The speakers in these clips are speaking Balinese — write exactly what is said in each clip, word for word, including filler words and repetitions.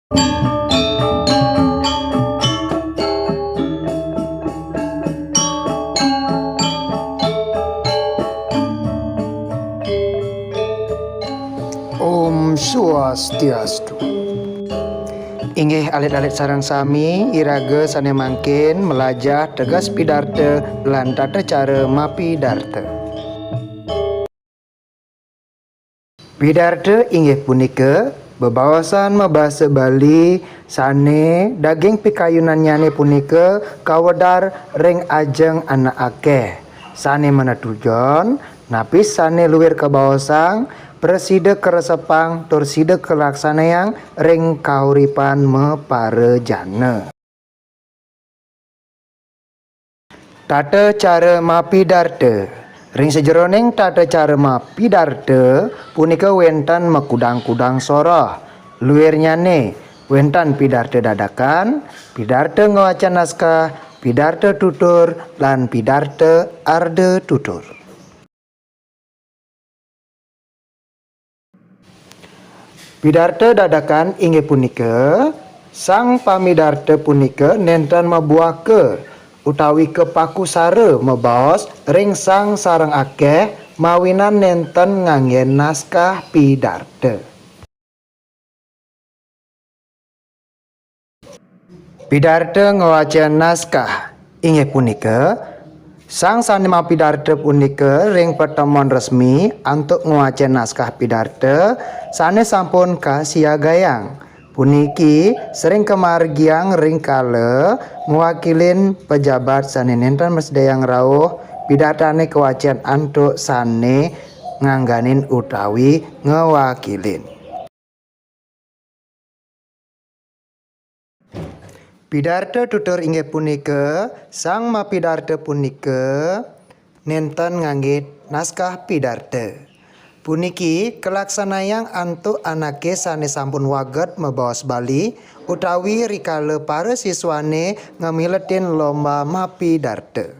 Om Swastiastu. Inggih alit-alit sareng sami, iraga sane mangkin melajah teges pidarta lan tata cara mapidarta. Pidarta inggih punika bebaosan mabasa Bali sane daging pikayunannyane punika kawedar ring ajeng anak akeh, sane manetujon napi sane luir kabaosang, prasida karesepang tur sida kalaksanayang ring kauripan maparajana. Tata cara mapidarta. Ring sajeroning tata cara mapidarta punika wenten makudang-kudang soroh. Luirnyane wenten pidarta dadakan, pidarta ngwacen naskah, pidarta tutur, lan pidarta arda tutur. Pidarta dadakan inggih punika, sang pamidarta punika nenten mabuaka utawi kapakusara mabaos ring sang sareng akeh mawinan nenten nganggen naskah pidarta. Pidarta ngwacen naskah inggih punika, sang sane mapidarta punika ring patemon resmi antuk ngwacen naskah pidarta sane sampun kasiagayang. Puniki sering kamargiang ring kala ngwakilin pejabat sane nenten mrasidayang rauh pidartane kawacen antuk sane ngangganin utawi ngwakilin. Pidarta tutur inggih punika, sang mapidarta punika nenten ngangge naskah pidarta. Puniki kalaksanayang antuk anake sane sampun waget mabaos Bali utawi rikala para siswane ngamiletin lomba mapidarta.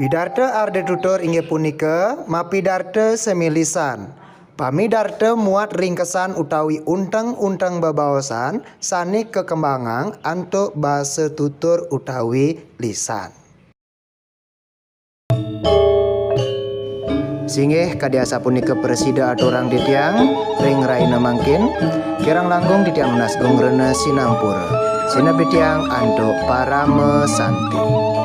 Pidarta arda tutur inggih punika mapidarta semi lisan. Pamidarta muat ringkesan utawi unteng-unteng bebaosan sane kakembangang antuk basa tutur utawi lisan. Singgih kadi asapunika prasida aturang titiang ring rahina mangkin, kirang langkung titiang nunas geng rena sinampura. Sineb titiang antuk parama santi.